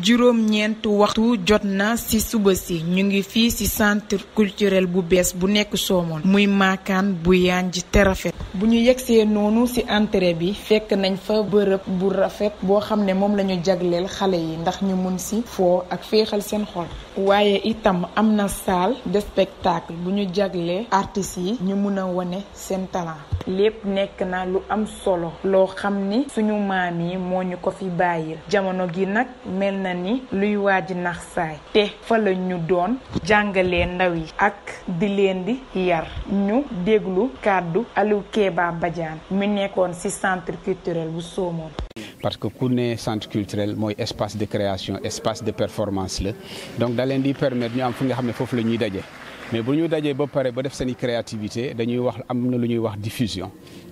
juróom-ñeent waxtu jot na ci suba si ñu ngi fii ci centre culturel bu bees bu nekk Somone muy maakaan bu yanj te rafet bu ñu yegsee noonu ci entrée bi fekk nañ fa bërëb bu rafet boo xam ne moom lañu jagleel xale yi ndax ñu mun ci foo ak féexal seen xol waaye itam am na salle de spectacle bu ñu jaglee artistes yi ñu mun a wone seen talent lépp nekk na lu am solo loo xam ni suñu maam yi moo ñu ko fi bàyyil jamono gi nag mel na ni luy waaj nax saay te fa la ñu doon jàngalee ndaw yi ak di leen di yar ñu déglu kàddu Aliou Kéba Badiane mi nekkoon ci centre culturel bu Somone. Parce que ku ne centre culturel mooy espace de création espace de performance la donc da leen di permettre ñu am fu nga xam ne foofu la ñuy daje mais bu ñu dajee ba pare ba def seen i créativité dañuy wax am na lu ñuy wax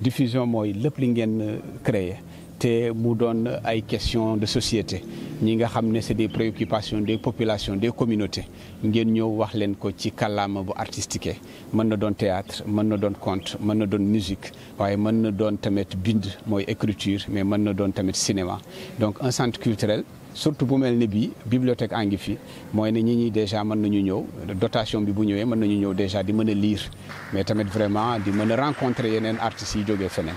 diffusion mooy lépp li ngeen créer te mu doon ay questions de société ñi nga xam ne c'est des préoccupations des populations des communautés ngeen ñëw wax leen ko ci kàllaama bu artistique mën na doon théâtre mën na doon conte mën na doon musique waaye mën na doon tamit bind mooy écriture mais mën na doon tamit cinéma donc un centre culturel surtout bu mel ni bii bibliothèque a ngi fi mooy ne ñi déjà mën nañu ñëw dotation bi bu ñëwee mën nañu ñëw déjà di mën a lire mais tamit vraiment di mën a rencontrer yeneen artistes yi jógee feneen.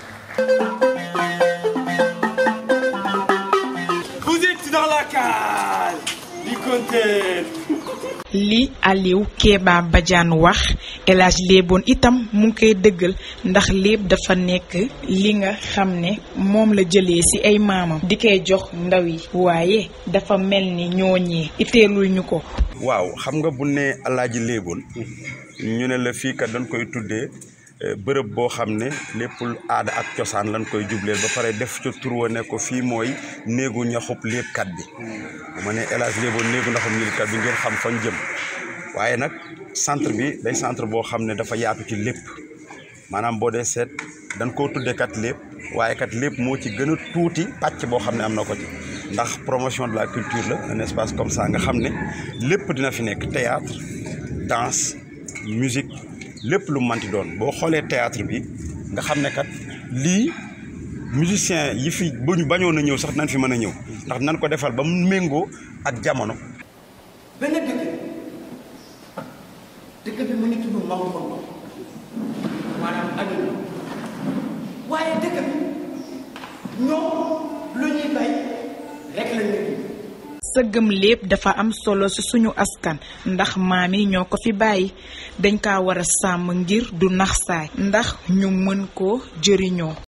li Aliou Kéba Badiane wax El Hadj Léeboon itam mu ngi koy dëggal ndax lépp dafa nekk li nga xam ne moom la jëlee ci ay maamam di koy jox ndaw yi waaye dafa mel ni ñooñee iteelul ñu ko. waaw xam nga bu ne El Hadj Léeboon ñu ne la fii kat dañ koy tuddee bërëb boo xam ne lépp aada ak cosaan lañ koy jubleel ba pare def ca tur wa ne ko fii mooy néegu ñaxub léebkat bi ma ne El Hadj Léeboon néegu ñaxub léebkat bi ngeen xam fañ jëm waaye nag centre bi day centre boo xam ne dafa yaatu ci lépp maanaam boo dee seet dañ koo tuddee kat lépp waaye kat lépp moo ci gën a tuuti pàcc boo xam ne am na ko ci ndax promotion de la culture la un espace comme ça nga xam ne lépp dina fi nekk théâtre danse musique lépp lu manti doon boo xoolee théâtre bi nga xam ne kat lii musicien yi fi bu ñu bañoon a ñëw sax nañ fi mën a ñëw ndax nan ko defal ba mu méngoo ak jamono. benn dëkk bi mu ngi tudd Maodo maanaam àdduna waaye dëkk bi ñoom lu ñuy bay rek la ñuy sëggam lépp dafa am solo ci suñu askan ndax maam yi ñoo ko fi bàyyi dañ kaa war a sàmm ngir du nax saay ndax ñu mën ko jëriñoo.